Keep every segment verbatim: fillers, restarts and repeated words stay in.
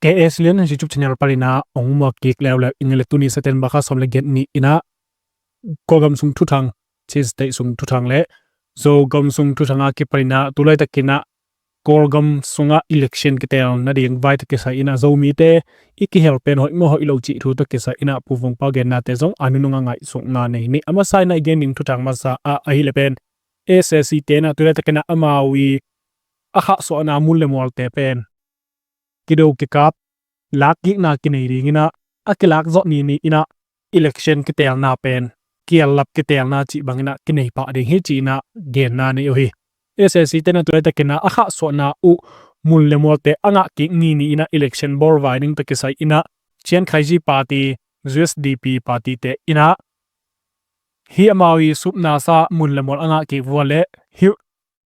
A S Lian YouTube channel panin ah hong muak kik leuleu ing. Le tuni September kha sawm le giat ni-in ah Kawlgam sung thuthang, Chin State sung thuthang le Zogam sung thuthang a kipanin ah tu laitakin ah Kawlgam sungah election kiteel nading vai tawh kisai-in ah Zomite i kihel pen hoih maw hoih lo cih thu tawh kisai-in ah Pu Vung Pa gennate zong a nunung a ngaihsutna nei ni. A masa-in ah i gen ding thuthang masa ah ahih leh pen S A C te-in ah tu laitakin ah amau i a khahsuahna mun le mualte pen kido kikap, lakkikna kinei dingin ah a kilak zawh ni ni-in ah election kiteelna pen kiallap kiteelna cih bangin ah kinei pah ding hi ci-in ah genna nei uh hi. S A C te-in ah tu laitakin ah a khahsuahna uh mun le mualte a ngahkik ni ni-in ah election bawl vai ding tawh kisai-in ah Chiang Kai-shek party, U S D P party te-in ah hih amau i supna sa mun le mual a ngahkik vua le hih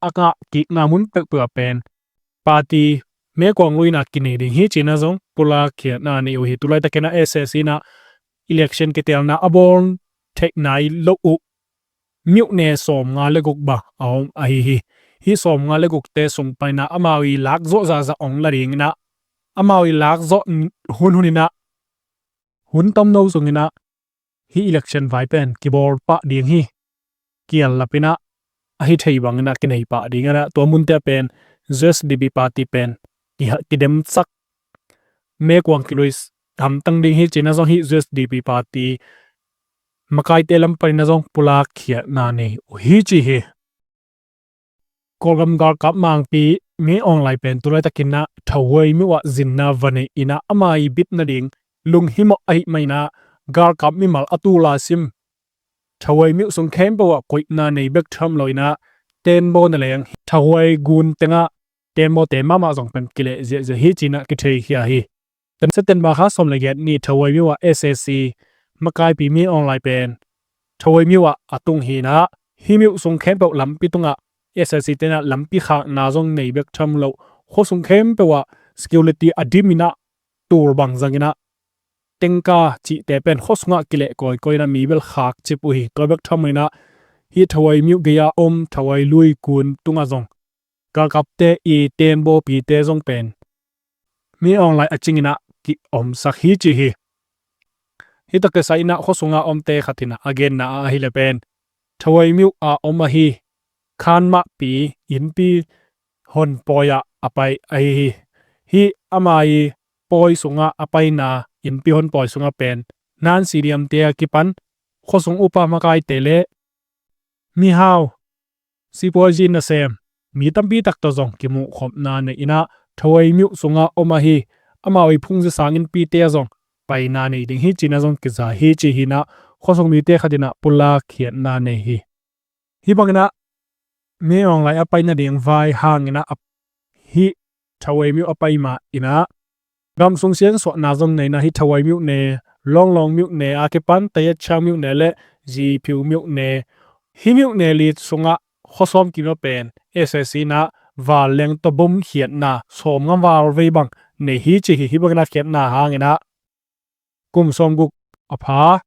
a ngahkikna mun peuhpeuh ah pen party mekuang luina kinei ding hi ci-in ah zong pulak khiatna nei uh hi. Tu laitakin ah S A C in ah election kiteelna a bawl theih nai lo uh myone sawmnga le guk bang a om ahi hi. Hih sawmnga le gukte sung panin ah amau i lak zawh zahzah hong la dingin ah amau i lak zawh hunhun in ah hun tomno sungin ah hih election vai pen kibawl pah ding hi. Kiallap in ah a hi thei bangin ah kinei pah dingin ah tua munte pen U S D P party pen kidemsak mekuang kilui hamtang ding hi ci-in ah zong hih U S D P party makaite lam panin ah zong pulak khiatna nei uh hi ci hi. Kawlgam galkap mangpi Min Aung Hlaing pen tu laitakin ah Thahuai myo ah zinna va nei-in ah ama i bit nading lunghimawh ahih manin ah galkap mimal a tul a sim Thahuai myo sung khempeuh ah koihna nei bek tham loin ah Tenbaw na leng Thahuai gun tengah Tenbawte mahmah zong pen kileh ziahziah hi ci-in ah kitheikhia hi. September kha sawm le giat ni Thahuai myo ah S A C makaipi Min Aung Hlaing pen Thahuai myo ah a tung hi-in ah hih myo sung khempeuh lampi tungah S A C te-in ah lampi khakna zong nei bek tham lo khuasung khempeuh ah security a dim in ah tul bang zangin ah tengka cihte pen khuasungah kileh kawikawi in ah mi bel khak cip uh hi. Tua bek tham in ah hih Thahuai myo gei-a om Thahuai lui kun tungah zong galkapte i Tenbawpite zong pen Min Aung Hlaing a cingin ah ki-omsak hi ci hi. Hih tawh kisai-in ah khuasungah omte khat in ah a genna ah ahih leh pen Thahuai myo ah om ahi Khanmahpi innpi honpawi ah a pai ahi hi. Hih ama i pawi sungah a paina innpi honpawi sungah pen Nan Sidiamte a kipan khuasung upa makaite le mihau sipuazi nasem mi tampi tak tawh zong kimuhkhopna nei-in ah Thahuai myo sungah om ahi amau i phungzi sang innpite ah zong paina nei ding hi ci-in ah zong kiza hi ci hi-in ah khuasung mite khat in ah pulak khiatna nei hi. Hih bangin ah Min Aung Hlaing a pai nading vai hangin ah hih Thahuai myo a pai ma-in ah gam sung siansuahna zong nei-in ah hih Thahuai myone, Lawnglawng myone a kipan Tayet Chaung myone le Ziphiu myone, hih myone li sungah khuasawm kim a pen S A C in ah vanleng tawh bom khiatna sawmnga val vei bang nei hi ci hi. Hih bangin ah khiatna hangin ah kum sawmguk a pha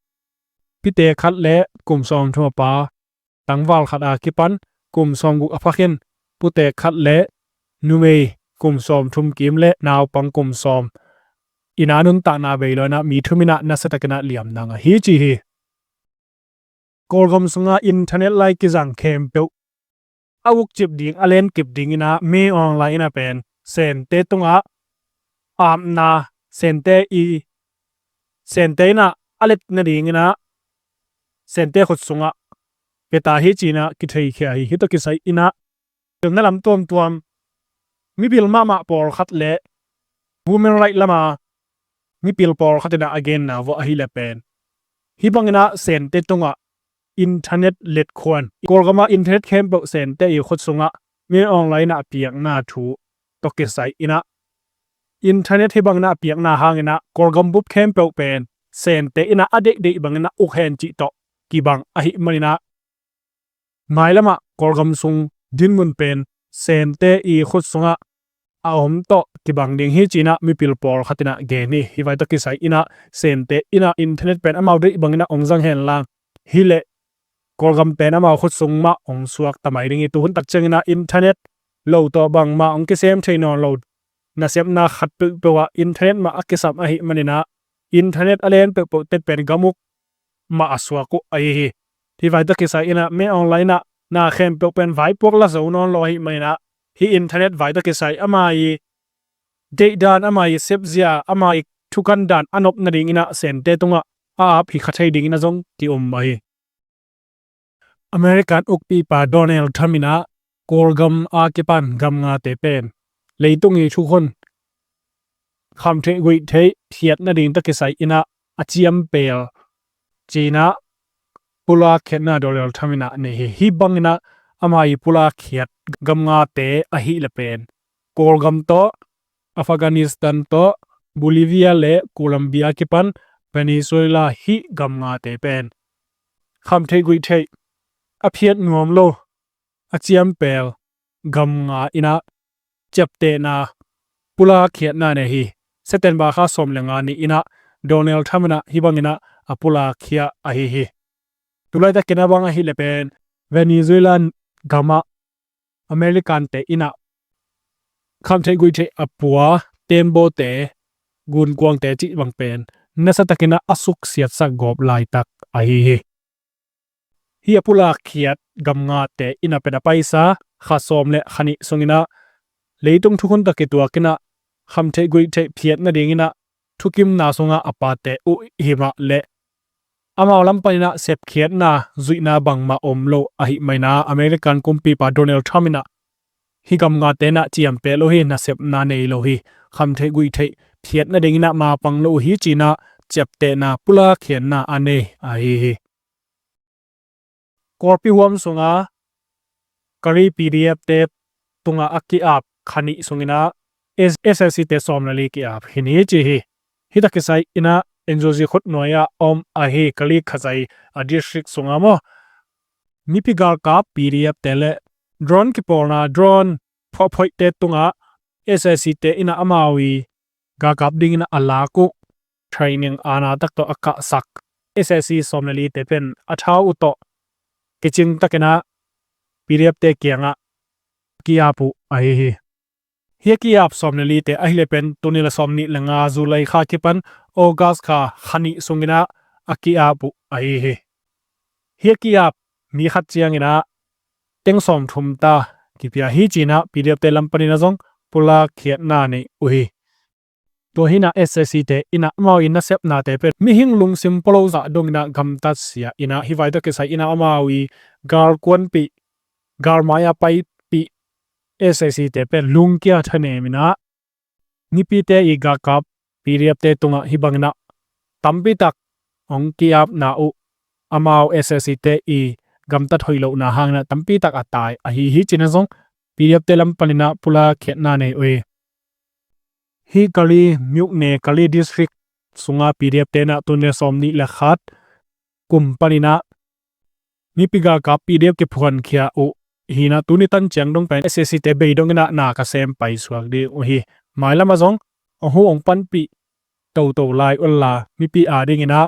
pite khat le kum sawmthum a pha tangval khat a kipan kum sawmguk a pha khin pute khat le numei kum sawmthum kim le naupang kum sawm in ah nuntakna bei lo-in ah mi thum in ah nasiatakin ah liamna ngah hi ci hi. Kawlgam sungah internet lai kizang khempeuh a ukcip ding a lenkip dingin ah Min Aung Hlaing in ah pen Sente tungah apna Sente i Sente in ah a let nadingin ah Sente khut sungah pia ta hi ci-in ah kitheikhia hi. Hih tawh kisai-in ah pilna lam tuamtuam mipil mahmah pawlkhat le human right lama mipil pawlkhat in ah a genna vua ahih leh pen hih bangin ah Sente tungah internet letkhuan Kawlgam ah internet khempeuh Sente i khut sungah Min Aung Hlaing in ah a piakna thu tawh kisai-in ah internet hih bangin ah a piakna hangin ah Kawlgam bup khempeuh pen Sente in ah a deihdeih bangin ah uk hen cih tawh kibang ahih manin ah mailamah Kawlgam sung dinmun pen Sente i khut sungah a om tawh kibang ding hi ci-in ah mipil pawlkhat in ah gen hi. Hih vai tawh kisai-in ah Sente in ah internet pen amau deih bangin ah hong zang hen lang hih leh Kawlgam pen amau khut sung mah hong suak ta mai ding hi. Tuhun tak ciangin ah internet lo tawh bangmah hong kisem thei nawn lo nasepna khat peuhpeuh ah internet mah a kisam ahih manin ah, internet a len peuhpeuh te pen gam uk mah a suak uh ahi hi. Hih vai tawh kisai in ah Min Aung Hlaing in ah na khempeuh pen vaipuak la zo nawn lo ahih manin ah, hih internet vai tawh kisai ama i deihdan, ama i sepzia, ama i thukan dan a nop nadingin ah Sente tungah a ap hi kha thei dingin ah zong ki-um ahi. American ukpipa Donald Trump in ah Kawlgam a kipan gam ngate pen leitung i thukhun khamtheih guihtheih phiat nading tawh kisai in ah a ciampel ci-in ah pulak khiatna Donald Trump in ah nei hi. Hih bangin ah ama i pulak khiat gam ngate ahih leh pen Kawlgam tawh, Afghanistan tawh, Bolivia le Colombia kipan Venezuela, hih gam ngate pen khamtheih guihtheih a phiat nuam lo, a ciampel gam nga in ah ciaptehna pulak khiatna nei hi. September kha sawm le nga ni in ah Donald Trump in ah hih bangin ah a pulak khia ahi hi. Tulaitakin a bang ahih leh pen Venezuela gam ah American te in ah khamtheih guihtheih a pua, tembaw te, gunkuang te cih bang pen nasa takin ah a suksiatsak gawp laitak ahi hi. Hih a pulak khiat gam ngate in ah pen a paisa kha sawm le kha nih sungin ah leitung thukhun tawh kituakin ah khamtheih guihtheih phiat nadingin ah thukimna sungah a pate uh hi mah leh, amau lam panin ah sepkhiatna zuihna bangmah om lo ahih manin ah American kumpipa Donald Trump in ah hih gam ngate in ah ciampel uh hi, nasepna nei lo hi, khamtheih guihtheih phiat nadingin ah mapang lo uh hi ci-in ah ciaptehna pulak khiatna a nei ahi hi. Kawlpi huam sungah Kali P D F te tungah a ki-ap kha nih sungin ah S-, S A C te sawm le li ki-ap hi ni ci hi. Hih tawh kisai in ah N U G khutnuai ah om ahi Kali Khazai a district sungah maw, mipi galkap P D F te le drone kipawlna, drone phoihphoih te tungah S A C te in ah amau i galkap dingin ah a lak uh training aana tak tawh a kahsak S A C sawm le li te pen a thau uh tawh kicing takin ah P D F te kiangah ki-ap uh ahi hi. Hih a ki-ap sawm le li te ahih leh pen tuni le sawm nih le nga July kha kipan August kha kha nih sungin ah a ki-ap uh ahi hi. Hih a ki-ap mi khat ciangin ah teng sawmthum ta kipia hi ci-in ah P D F te lam panin ah zong pulak khiatna nei uh hi. Tua hi in ah S A C te in ah amau i nasepnate pen mihing lungsim pua lo zah dongin ah gamtat sia in ah hih vai tawh kisai in ah amau i galkuanpih, galmai a paipih S A C te pen lungkia thanem in ah mipite i galkap P D F te tungah hih bangin ah tampi tak hong ki-apna uh, amau S A C te i gamtat hoih lohna hangin ah tampi tak a tai ahi hi ci-in ah zong P D F te lam panin ah pulak khiatna nei uh hi. Hih Kali myone, Kali district sungah P D F te in ah tuni le sawm nih le khat kum panin ah mipi galkap P D F kiphuankhia uh hi in ah tuni tan ciang dong pen S A C te bei dongin ah na ka sem paisuak ding uh hi. Mailam ah zong hong huh hong panpih toto lai unla mipi adingin ah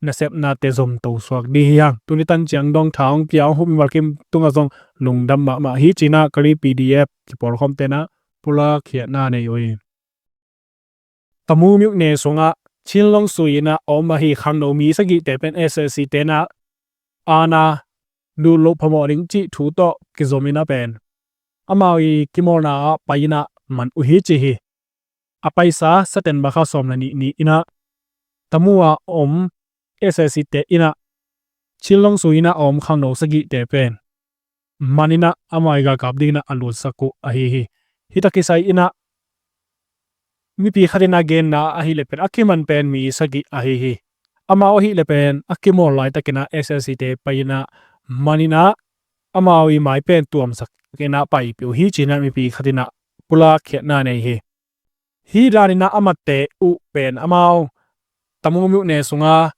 nasepnate zomto suak ding hi hang. Tuni tan ciang dong tha hong pia hong huh mimal kim tungah zong lungdam mahmah hi ci-in ah Kali P D F kipawlkhawmte in ah pulak khiatna nei uh hi. Tamu myone sungah Chin Long Sui in ah a om ahi khangno mi sagihte pen S A C te in ah aana lut loh phamawh ding cih thu tawh kizom in ah pen amau i kimawlna ah pai in ah man uh hi ci hi. A paisa September kha sawm le nih ni in ah Tamu a om S A C te in ah Chin Long Sui in ah a om khangno sagihte pen man in ah amau i galkap dingin ah a lutsak uh ahi hi. Hih tawh kisai in ah mipi khat in ah genna ahih leh pen a kiman pen mi sagih ahi hi. Amau ahih leh pen a kimawl laitakin ah S A C te pai in ah man in ah amau i mai pen tuamsak in ah paipih uh hi ci-in ah mipi khat in ah pulak khiatna nei hi. Hih danin ah a mate uh pen amau Tamu myone sungah,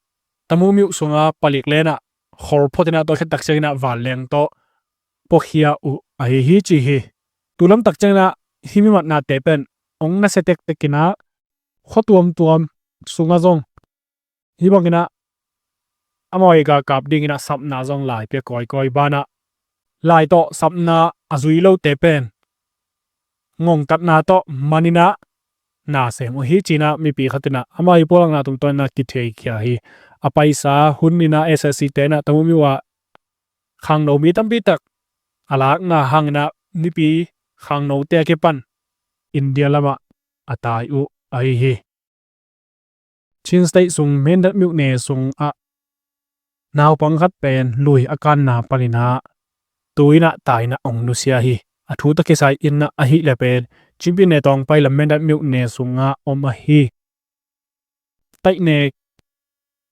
Tamu myo sungah palik len ah khol phot in ah tua khit tak ciangin ah vanleng tawh puakhia uh ahi hi ci hi. Tu lam tak ciangin ah hih mi matnate pen hong nasia tektek in ah khua tuamtuam sungah zong hih bangin ah amau i galkap dingin ah sapna zong lai pia kawikawi banah lai tawh sapna a zui lote pen ngongtatna tawh maninah na sem uh hi cinah mipi khatinah ama ii pulakna tungtawn inah kitheikhia hi. A paisa hun inah S S C te inah tamu miwa khangno mi tampitak a lakna hanginah mipi khangnote a kipan India lamah a tai uh ahi hi. Chin State sung Mindat myone sungah naupang khat pen lui a kanna paninah tuinah tainah ong nusia hi. A thu tawh kisai innah ahih le pen Chin pyine tawngpai lam Mindat myone sungah om ahi. Taihne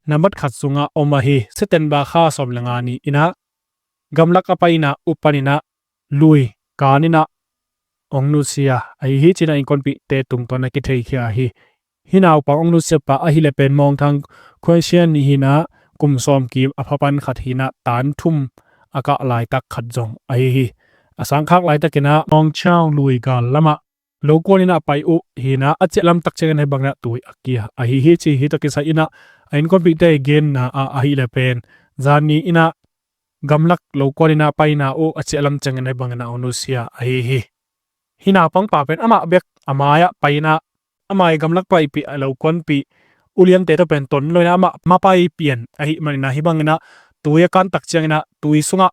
nambat khat sungah om ahi. September kha sawm le nga ni inah gamlak a paina uh paninah lui kaninah ong nusia ahi hi cinah innkuanpihte tungtawn a kitheikhia hi. Hih naupang ong nusia pa ahih le pen Mawngthang Khuaisian hinah kum sawm kim a phapan khat hinah tan thum a kah laitak khat zong ahi hi. A sangkhak laitakinah Mawngchau lui gal lamah lokuan inah a pai uh hinah a ciah lamtak ciangin ahi banginah tui a kia ahi hi ci hi. Tawh kisai inah a innkuanpihte genna ah ahih le pen zan ni inah gamlak lokuan inah paina uh a ciah lam ciangin ahi banginah ong nusia ahi hi. Hih naupangpa pen amah bek a mai-ah painah a mai gamlak paipih a lokuanpih uliante tawh pen ton lo inah amah mapai pian ahih maninah hih banginah tui a kantak cianginah tui sungah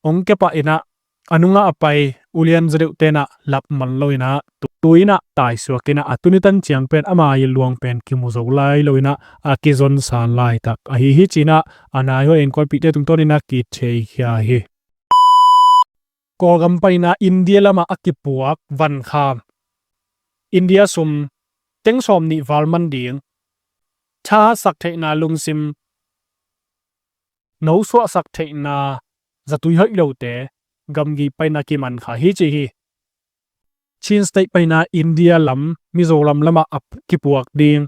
ong kepah inah a nungah a pai ulian zaw deuh tenah lap man lo inah tui inah taisuak inah a tuni tan ciang pen ama ii luang pen kimu zo lai lo inah a kizonsan laitak ahi hi cinah a nai hua innkuanpihte tungtawn inah kitheikhia hi. Kawlgam paninah India lamah a kipuak vankham India sum teng sawm nih val man ding thahatsak theihna lungsim nosuahsak theihna zatui hoih lote gamgi paina kiman kha hi ci hi. Chin State paina India lam Mizoram lamah a kipuak ding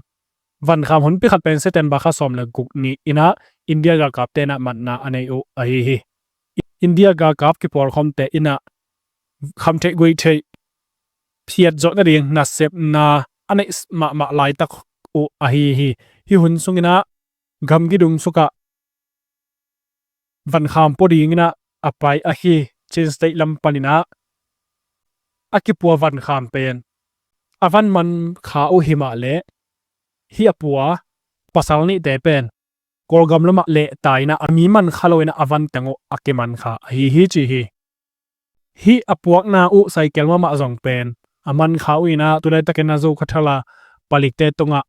vankham honpi khat pen September kha sawm le guk ni inah India galkap tenah matna a nei uh ahi hi. India galkap kipawlkhawmte inah khamtheih guihtheih phiat zawh nading nasepna a neih mahmah laitak uh ahi hi. Hih hun sunginah gamgi dungsukah vankham pua dinginah a pai ahi Chin State lam paninah a kipua vankham pen a van man kha uh himah le hih a pua pasal nihte pen Kawlgam lamah lehta inah a mi man kha lo inah a van teng uh a kiman kha ahi hi ci hi. Hih a puakna uh saikel mahmah zong pen a man kha uh inah tulaitakinah Zokhawthar a palikte tungah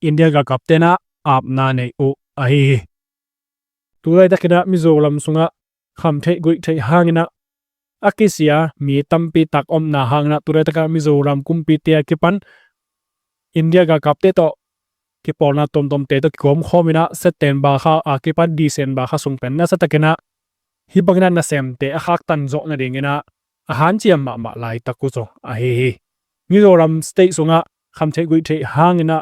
India galkap tenah apna nei uh ahi hi. Tulaitakinah Mizoram sungah khamtheih guihtheih hanginah a kisia mi tampitak omna hanginah tulaitakinah Mizoram kumpite a kipan India galkapte tawh kipawlna tuamtuamte tawh kigawmkhawm inah September kha a kipan December kha sung pen nasatakinah hih banginah nasemte a khaktan zawh nadinginah a hanciam mahmah laitak uh zong ahi hi. Mizoram State sungah khamtheih guihtheih hanginah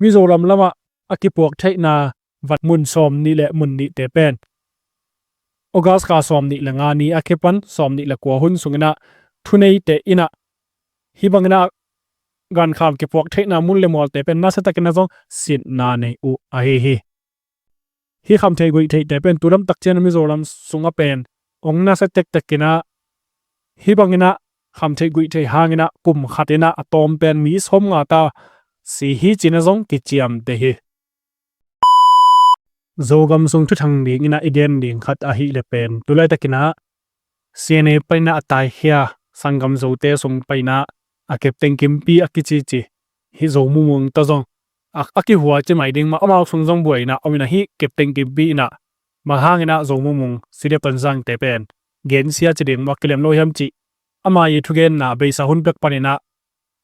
Mizoram lamah a kipuak theihna van mun sawm nih le mun nihte pen August kha sawm nih le nga ni a kipan sawm nih le kua hun sunginah thuneite inah hih banginah gankham kipuak theihna mun le mualte pen nasatakinah zong sinna nei uh ahi hi. Hih khamtheih guihtheihte pen tu lamtak cianah Mizoram sungah pen ong nasia tektekinah hih banginah khamtheih guihtheih hanginah kum khatinah a tawm pen mi sawmnga ta si hi cinah zong kiciamteh hi. Zogam sung thuthang dinginah i gen ding khat ahih le pen tulaitakinah C N A paninah a taikhia sanggam Zote sung paninah a Captain Kimpi a kicici hih Zo Mumung tawh zong a, a kihua ci mai ding mah amau sung zong buaina om inah hih Captain Kimpi inah bang hanginah Zo Mumung C D F Tonzangte pen gensia ci ding maw kilem lo hiam cih ama ii thugenna beisa hun pek paninah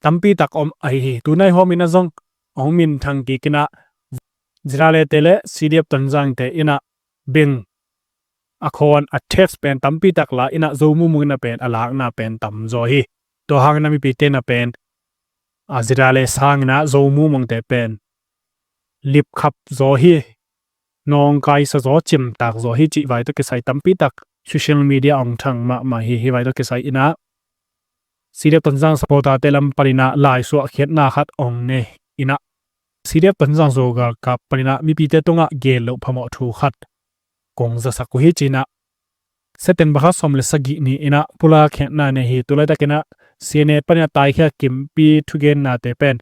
tampitak om ahi hi. Tunai hawm inah zong hong minthang kikinah Ziralete le C D F Tonzangte inah beng a khawn a theft pen tampitak la inah Zo Mumung inah pen a lakna pen tamzaw hi. Tua hanginah mipite inah pen a Zirale sanginah Zo Mumungte pen lipkhap zaw hi. Nawngkaisa zaw cimtak zaw hi cih vai tawh kisai tampitak social media ong thang mahmah hi. Hih vai tawh kisai inah C D F Tonzang supporterte lam paninah laisuah khiatna khat ong nei inah C D F Tonzang Zo galkap paninah mipite tungah gen loh phamawh thu khat kong zasak uh hi cinah September kha sawm le sagih ni inah pulak khiatna nei hi. Tulaitakinah C N A paninah taikhia kimpi thugennate pen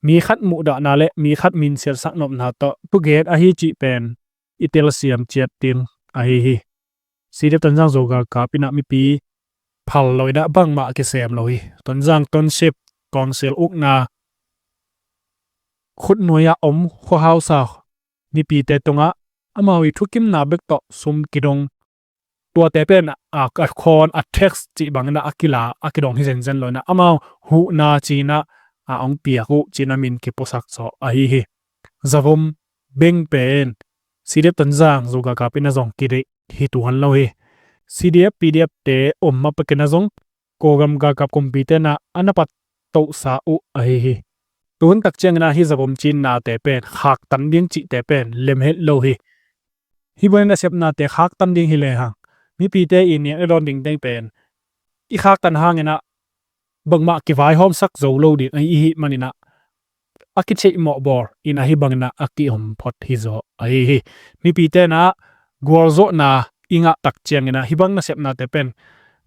mi khat muhdahna le mi khat minsiatsak nopna tawh thugen ahi cih pen i telsiam ciat ding ahi hi. C D F Tonzang Zo galkap inah mipi phal lo inah bangmah kisem lo hi. Tonzang Township Council ukna khutnuai-ah om khuahausa mipite tungah amau i thukimna bek tawh sum kidong, tuate pen a, a khawn a tax cih bangin a kila a kidong hi zenzen lo inah amau huhna cinah a hong piak uh cinah min kipuasak zawh ahi hi. Zavom beng pen C D F Tonzang Zo galkap inah zong kideih hi tuan lo hi. C D F P D F te om ma pekinah zong Kawlgam galkap kumpite inah a na pattohsa uh ahi hi. Tuhun tak cianginah hih zavom cinnate pen khaktan ding cihte pen lemhet lo hi. Hih bangin nasepnate khaktan ding hi lehang mipite i niak i dawn dingte pen i khaktan hanginah bangmah kivaihawmsak zo lo ding ahi hi maninah a kitheihmawh bawl inah hih banginah a ki-om phot hi zaw ahi hi. Mipite inah gualzawhna i ngah tak cianginah hih bang nasepnate pen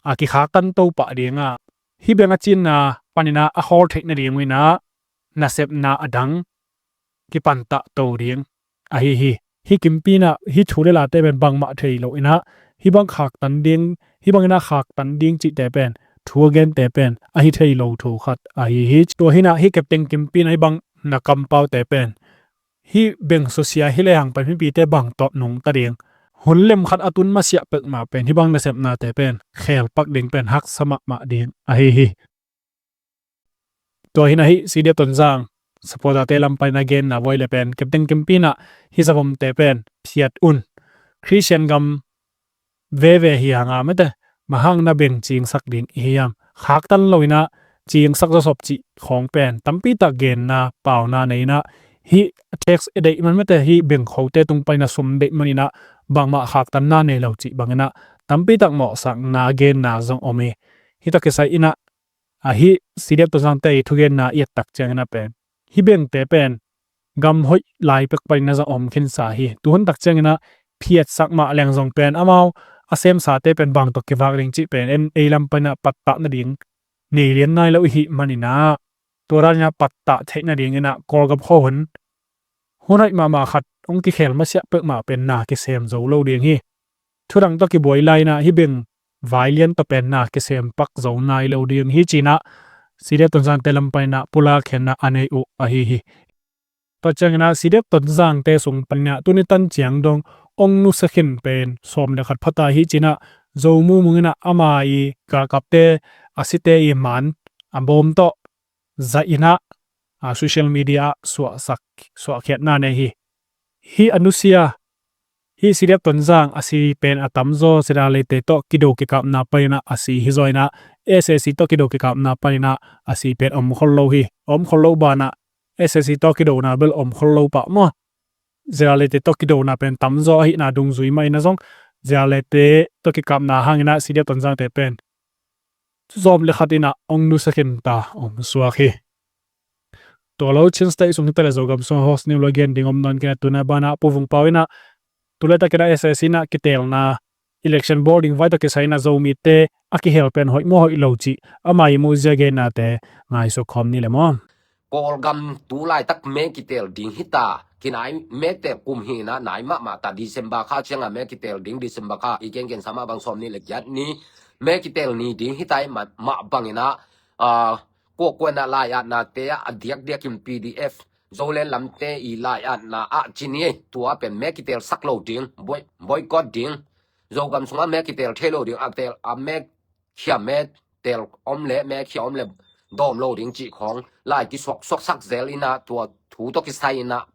a kikhaktan to pah dingah hih beng a cinna paninah a khawl theih nading uh inah nasepna a dang kipantah to ding ahi hi. Hih kimpi inah hih thu le late pen bangmah thei lo inah hih bang khaktan ding, hih banginah khaktan ding cihte pen thu a gente pen ahi thei lo thu khat ahi hi. Tua hinah hih kepteng kimpi inah hih bang na kampaute pen hih beng susia hi lehang pen mipite bang tawh nungta ding, hun lem khat a tun masiah pekmah pen hih bang nasepnate pen khelpak ding pen haksa mahmah ding ahi hi. Tua hinah hih C D F Tonzang supporterte lam panin a genna voi le pen kepteng kimpi inah hih zavomte pen phiat un, Khristian gam veve hi hanga mete mahang na beng cingsak ding i hiam? Khaktan lo inah cingsak zawsop cih khawng pen tampitak genna pauna nei inah hih tax i deih man mete hih beng khote tung panin a sum deih man inah bangmah khaktanna nei lo cih banginah tampitak mawhsakna genna zong om hi. Hih tawh kisai inah ahi C D F Tonzangte i thugenna i et tak cianginah pen hih bengte pen gam hoih lai pek panin a zong om khinsa hi. Tuhun tak cianginah phiatsak mah leng zong pen amau a semsate pen bang tawh kivak ding cih pen en ei lam paninah pattah nading nei lian nai lo i hih maninah tua daninah pattah theih nadinginah Kawlgam khua hun hun hoih mahmah khat hong kikhel masiah pekmah pen na kisem zo lo ding hi. Thudang tawh kibuai lai inah hih beng vai lian tawh pen na kisem pak zo nai lo ding hi cinah C D F Tonzangte lam paninah pulak khiatna a nei uh ahi hi. Tua cianginah C D F Tonzangte sung paninah tuni tan ciang dong hong nusia khin pen sawm le khat phata hi cinah Zo Mu Mung inah ama i galkapte a site i man a bawm tawh zah inah a social media ah suahsak suahkhiatna nei hi. Hih a nusia hih C D F Tonzang a si pen a tamzaw Zeda Leite tawh kido kikapna paninah a si hi zaw inah S A C tawh kido kikapna paninah a si pen om khol lo hi. Om khol lo banah S A C tawh kidona bel om khol lo pah maw? Zeda Leite tawh kidona pen tamzaw ahihna dungzui mah inah zong Zeda Leite tawh kikapna hanginah C D F Tonzangte pen zawm le khat inah hong nusia khin ta om suak hi. Tua lo Chin State sung hi ta le Zogam sung host ni uh lo gen ding om nawn kei a, tuna banah Pu Vung Pau inah tulaitakinah S A C inah kiteelna election bawl ding vai tawh kisai inah Zomite a kihel pen hoih maw hoih lo cih ama i muhzia gennate ngaisuk khawm ni le maw? Kawlgam tu laitak me kiteel ding hita, kinai me teel kum hi inah nai mahmah ta, December kha ciangah me kiteel ding, December kha i gengensa mah bang sawm ni le giat ni me kiteel ni ding hita i mah, mah banginah, ah, kuakuanah lai-atnate ah a diakdiakin P D F Zoland lamte i lai-atna ah ci ni ei, tua pen me kiteelsak lo ding, boi-, boycott ding. Zogam sungah me kiteel thei lo ding, a teel, a me khia me teel om le, me khia om le dawm lo ding cih khawng lai kisuaksuaksak zel inah tua thu tawh kisai inah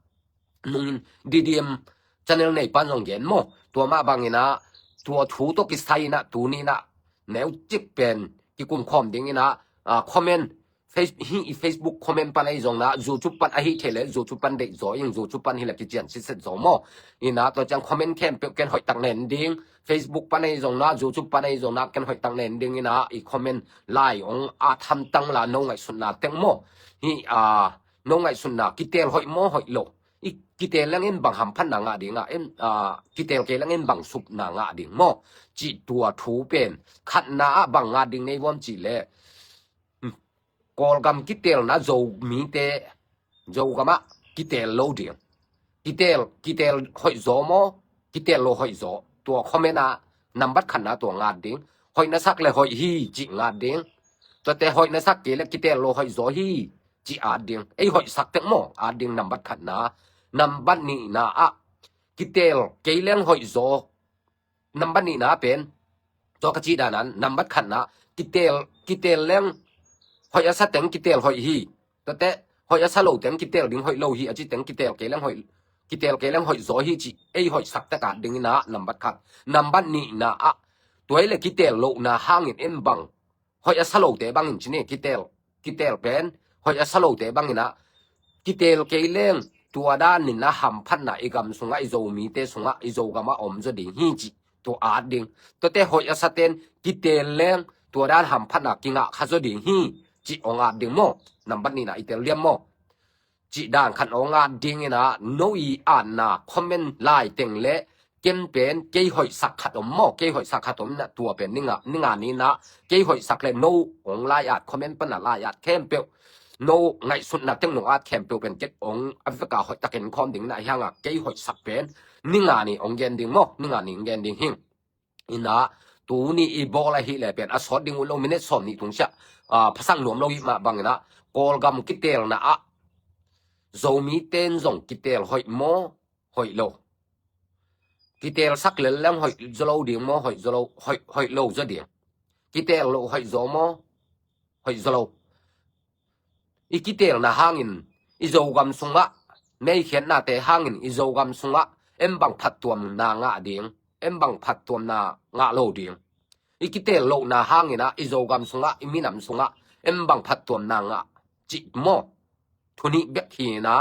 nungin D D M channel nei pan zong gen maw? Tua mah banginah tua thu tawh kisai inah tuni inah neucik pen kikum khawm ding inah, ah, comment, Face-, hih i Facebook comment pan ahi zong nah, YouTube pan ahi thei le, YouTube pan deih zaw ing, YouTube pan hi le kician sitset zaw maw? Inah tua ciang comment khempeuh ken hoihtak nen ding, Facebook pan ahi zong nah, YouTube pan ahi zong nah, ken hoihtak nen ding inah i comment lai ong a thamtang la no ngaihsutna teng maw? Hih, ah, no ngaihsutna kiteel hoih maw hoih lo? I kiteel leng in bang hamphatna ngah ding ah, in, ah, kiteel kei leng in bang supna ngah ding maw? cih tua thu pen khatna ah bang ngat ding nei vuam cih leh, Kawlgam kitelna Zomite Zogam ah kitel lo ding. Kitel, kitel hoih zaw maw, kitel lo hoih zaw, tua comment ah nambat khatna tua ngat ding. Hoih na sak le hoih hi cih ngat ding. Tuate hoih na sak kei le kitel lo hoih zaw hi cih at ding. Ei hoih sak tek maw at ding nambat khatna. Nambat nihna ah kitel kei leng hoih zaw. Nambat nihna pen, tua ka cih danan nambat khatna kitel, kitel leng hoih a sa teng kitel hoih hi. Tuate hoih a sa lo teng kitel ding hoih lo hi a ci teng kitel kei leng hoih, kitel kei leng hoih zaw hi cih ei hoih sak tek at ding ina nambat khat. Nambat nihna ah tua hi le kitel lohna hangin en bang hoih a sa lote bangin ci ni kitel, kitel pen hoih a sa lote bangin ah kitel kei leng tua danin a hamphatna i gam sungah, i Zomite sungah, i Zogam ah om zaw ding hi cih tua at ding. Tuate hoih a sa ten kitel leng tua dan hamphatna kingah kha zaw ding hi cih ong at ding maw. Nambat nihna i tel liam maw. Cih dan khat ong at ding ina no i atna comment lai teng le ken pen kei hoih sak khat om maw, kei hoih sak khat om ina tua pen ninga, ninga ni ina kei hoih sak le no ong lai at comment pana lai at khempeuh, no ngaihsutna teng no at khempeuh pen ken ong a veka hoih takin khawm ding ina hianga kei hoih sak pen ninga ni ong gen ding maw, ninga ni ong gen ding hing. Ina tuni i bawl ahi le pen a sawt ding uh lo minute sawm nih tung siah, ah, phasang nuam lo hi mah bang ina Kawlgam kitelna ah Zomiten zong kitel hoih maw, hoih lo. Kitel sak lel leng hoih zaw lo ding maw, hoih zaw lo, hoih, hoih lo zaw ding. Kitel lo hoih zaw maw, hoih zaw lo. I kitelna hangin i Zogam sungah, meikhiatnate hangin i Zogam sungah en bang phattuamna ngah ding, en bang phattuamna ngah lo ding. I kitel lohna hangin ah i Zogam sungah, i minam sungah en bang phattuamna ngah cih maw. Thu nih bek hi ina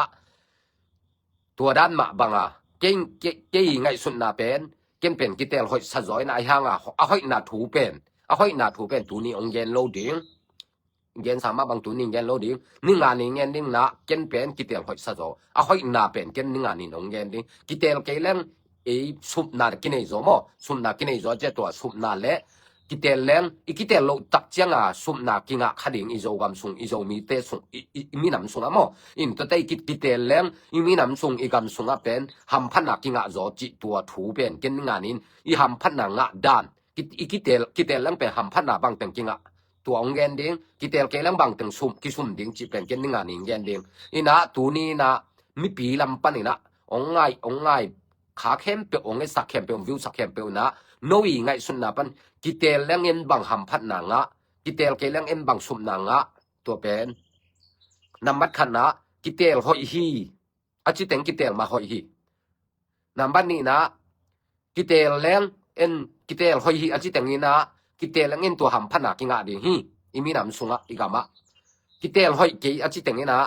tua dan mah banga kei, kei, kei ngaihsutna pen ken pen kitel hoih sa zaw ina a hianga a hoihna thu pen, a hoihna thu pen tuni ong gen lo ding. Gensa mah bang tuni gen lo ding. Ninga ni gen ding ina ken pen kitel hoih sa zaw. A hoihna pen ken ninga ni ong gen ding. Kitel kei leng ei supna kinei zaw maw. Supna kinei zaw cia tua supna le kitel leng i kitel loh tak cianga supna kingah kha ding i Zogam sung, i Zomite sung, i, i, i minam sungah maw. In tuate i ki, kitel leng i minam sung, i gam sungah pen hamphatna kingah zaw cih tua thu pen ken ninga ni in i hamphatna ngah dan. Ki, i kitel, kitel leng pen hamphatna bangteng kingah tua ong gen ding. Kitel kei leng bangteng sum, kisum ding cih pen ken ninga ni ong gen ding. Ina tuni ina mipi lam pan ina ong ngai, ong ngai kha khempeuh, ong etsak khempeuh, ong viewsak khempeuh ina no i ngaihsutna pan kitel leng en bang hamphatna ngah, kitel kei leng en bang supna ngah. Tua pen nambat khatna kitel hoih hi a ci teng kitel mah hoih hi. Nambat nihna kitel leng en, kitel hoih hi a ci teng ina kitel leng en tua hamphatna kingah ding hi. I minam sungah, i gamah kitel hoih kei a ci teng ina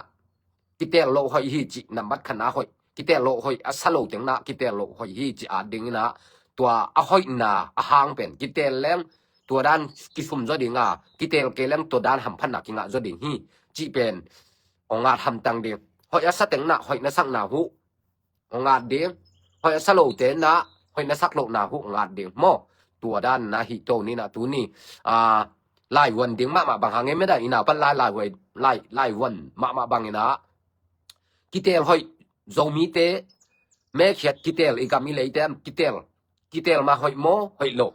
kitel loh hoih hi cih nambat khatna hoih. Kitel loh hoih a sa lo teng ina kitel loh hoih hi cih at ding ina tua a hoihna a hang pen kitel leng tua dan kisum zaw dinga, kitel kei leng tua dan hamphatna kingah zaw ding hi cih pen ong at hamtang ding. Hoih a sa teng ina hoih na sakna huh ong at ding. Hoih a sa lote ina hoih na sak lohna huh ong at ding maw. Tua dan ina hi to ni ina tuni, ah, laivuan ding mahmah bang hang em eda ina pan lai, laivuai, lai, laivuan mahmah bang ina kitel hoih, Zomite mekhiat kitel, i gam i leite kitel, kitel mah hoih maw, hoih lo.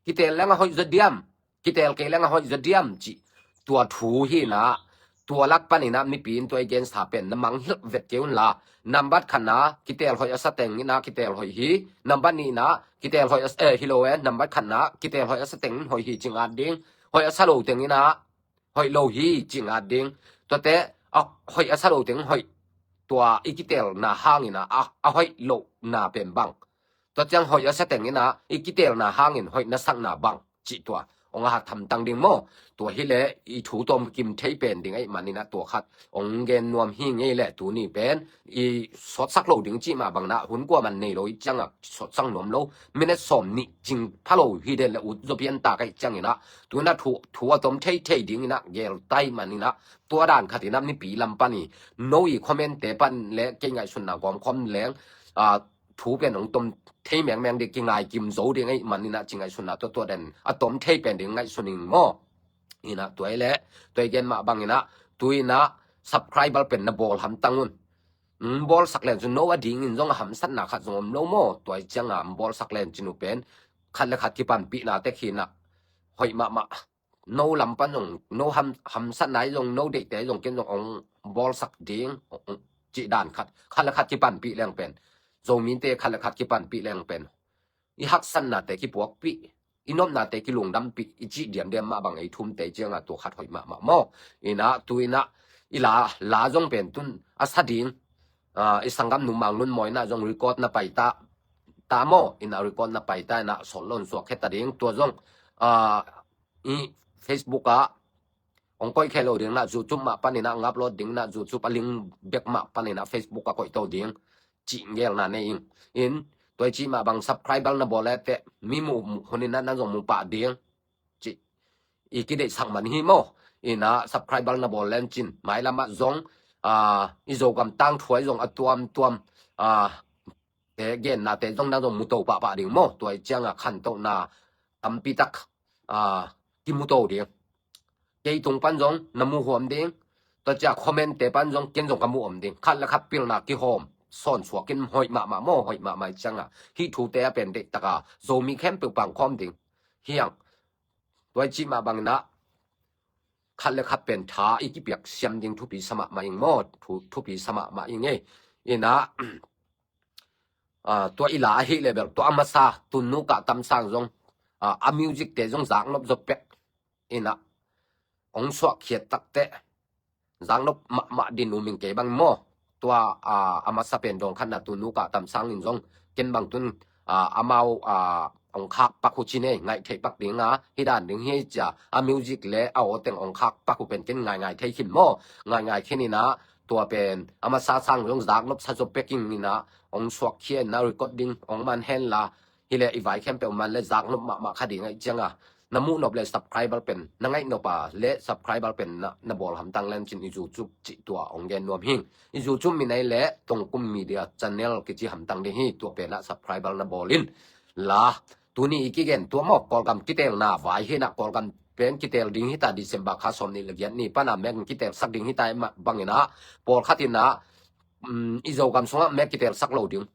Kitel leng a hoih zaw diam, kitel kei leng a hoih zaw diam cih tua thu hi ina tua lak pan ina mipi in tua i gensa pen na mangngilh vet kei un la. Nambat khatna kitel hoih a sa teng ina kitel hoih hi. Nambat nihna kitel hoih a sa, eh, hi lo e, nambat khatna kitel hoih a sa teng hoih hi cih at ding. Hoih a sa lo teng ina hoih lo hi cih at ding. Tuate a hoih a sa lo teng hoih, tua i kitelna hang ina a, a hoih lohna pen bang. Tua ciang hoih a sa teng ina i kitelna hangin hoih na sakna bang cih tua ong a hat hamtang ding maw. Tua hi le i thu tawm kim thei pen ding ahih man ina tua khat ong gen nuam hi ngei le tuni pen i sawtsak lo ding cih mah bang ina hun kua man nei lo i cianga sawtsak nuam lo. Minute sawm nih cing pha lo hi den le ut zaw pian ta ka i ciang ina tu ina thu, thu a tawm thei thei ding ina gel tai man ina tua dan khat ina mipi lam pan i no i comment te pan le kei ngaihsutna gawmkhawm leng, ah, thu pen hong tom thei mengmeng ding, kingai kim zo ding ahih manin ah ci ngaihsun a, tua tua den a tom thei pen ding ngaihsun ing maw. Inah tua i leh tua i gen mah bangin ah tu inah subscriber pen na bawl hamtang un. Bawlsak len cun no a dingin zong a hamsatna khat zong om lo maw. Tua i cianga bawlsak len cin uh pen khat le khat kipanpihna tek hi inah hoih mahmah. No lam pan zong no ham, hamsatna i zong no deihte i zong ken zong hong bawlsak ding cih dan khat, khat le khat kipanpih leng pen Zomite khat le khat kipanpih leng pen i haksatnate kipuakpih, i nopnate kilungdampih i cih diamdiam mah bang ei thumte cianga tua khat hoih mahmah maw. Inah tu inah i la, la zong pen tun a sa ding, i sanggam Nu Mang Lun Mawi inah zong record na pai ta, ta maw. Inah record na pai ta inah sawt lo in suak kheta ding tua zong i Facebook ah hong koih khia lo ding inah YouTube mah paninah ngap lawt ding inah YouTube a link bek mah paninah Facebook a koih to ding cih gelna nei ing. In tua i cih mah bang subscriber na bawl le teh mi muh hun inah na zong mu pah ding cih i kideihsak man hi maw. Inah subscriber na bawl len cin mailam ah zong i Zogam tangthu ah i zong a tuamtuam te gennate zong na zong mu to pahpah ding maw. Tua i cianga khantohna tampi tak kimu to ding. Kei tung pan zong na mu huam ding. Tua cia comment te pan zong ken zong ka mu om ding. Khat le khat pilna kihawm sawn suak in hoih mahmah maw, hoih mahmah i cianga hih thute a pen deihtaka Zomi khempeuh pangkhawm ding hiang. Tua i cih mah bangin ah khat le khat pen tha i kipiak siam ding thupi sa mahmah ing maw. Thupi sa mahmah ing ei. Inah tua i la ahi le bel tua a masa Tun Nu Kah Tam Sang zong a music te zong zaknop zo pek inah hong suahkhiat takteh zaknop mahmah din um ing kei bang maw. Tua a masa pen dawng khatna Tun Nu Kah Tam Sang in zong ken bang tun amau hong khak pak uh ci nei, ngaih theih pak dinga hi dan ding hi cia a music le a aw teng hong khak pak uh pen ken ngaingai thei khin maw. Ngaingai khin inah tua pen a masa sang zong zaknop sa zo pek ing inah hong suakkhia inah record ding hong man hen la hi le i vai khempeuh man le zaknop mahmah kha ding ahih cianga na muhnop le subscriber pen na ngaihnop a le subscriber pen na bawl hamtang len cin i YouTube cih tua hong gen nuam hing. I YouTube min ahi le Tongkum Media Channel kici hamtang ding hi. Tua penah subscriber na bawl in la tuni i kigen tua maw Kawlgam kitelna vai hinah Kawlgam pen kitel ding hita December kha sawm nih le giat ni pana mek kitelsak ding hita banginah pawlkhat inah i Zogam sungah mek kitelsak lo ding.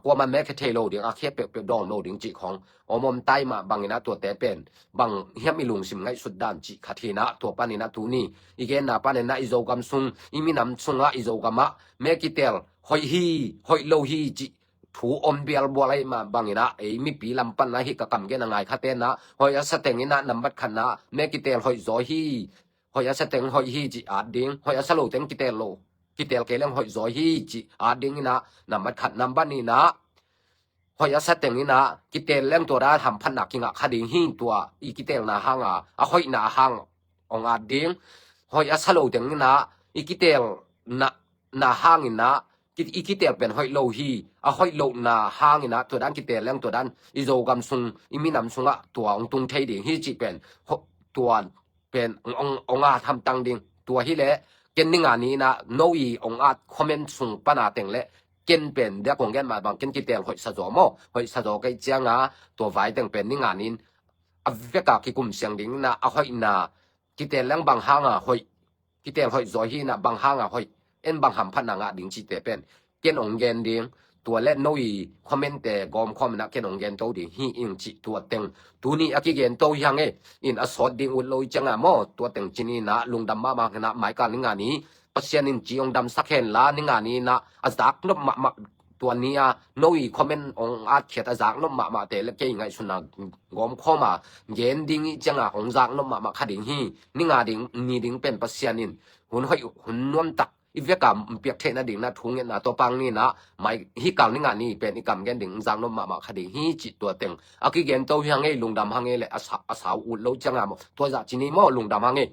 Kuama mek he thei lo ding a khia peuhpeuh dawn lo ding cih khawng om om tai mah banginah tuate pen bang hiam i lungsim ngaihsut dan cih khat hinah tua paninah tuni i genna paninah i Zogam sung i minam sungah i Zogam ah mek kitel hoih hi hoih lo hi cih thu om bialbual ahi mah banginah ei mipi lam panah hih ka kam gen a ngai khatenah hoih a sa tenginah nambat khatnah mek kitel hoih zaw hi. Hoih a sa teng hoih hi cih at ding, hoih a sa lo teng kitel lo, kitel kei leng hoih zaw hi cih at ding inah nambat khat, nambat nihna hoih a sa teng inah kitel leng tua dan hamphatna kingah kha ding hi. Tua i kitelna hanga a hoihna hang hong at ding. Hoih a sa lo teng inah i kitel na, na hang inah i kitel pen hoih lo hi. A hoih lohna hang inah tua dan kitel leng tua dan i Zogam sung i minam sungah tua hong tung thei ding hi cih pen tua pen hong at hamtang ding. Tua hileh ken ninga ni inah no i hong at comment sung pana teng le ken pen dia kong gen mah bang ken kitel hoih sa zaw maw, hoih sa zaw kei cianga tua vai teng pen ninga ni in a veka kikum siang ding inah a hoihna kitel leng bang hanga hoih, kitel hoih zaw hi inah bang hanga hoih, en bang hamphatna ngah ding cihte pen ken hong gen ding. Tua le no i comment te gawmkhawm inah ken hong gen to ding hi ing cih tua teng tuni a kigen to hi hang e. In a sawt ding ut lo i cianga maw tua teng cin inah lungdam mahmah inah maikal ninga ni Pasian in ci hong damsak hen la ninga ni inah a zaknop mahmah tua ni a no i comment hong atkhiat a zaknop mahmahte le kei ngaihsutna gawmkhawma gen ding i cianga hong zaknop mahmah kha ding hi. Ninga ding ni ding pen Pasian in hun hoih hun nuamtak i veka piak theihna dingna thungetna tawpang ni inah mai hih kal ninga ni pen i kam gen ding zaknop mahmah kha ding hi cih tua teng a kigen to hi hang e. Lungdam hang e le a sau ut lo cianga maw tua zah ci ni maw lungdam hang e.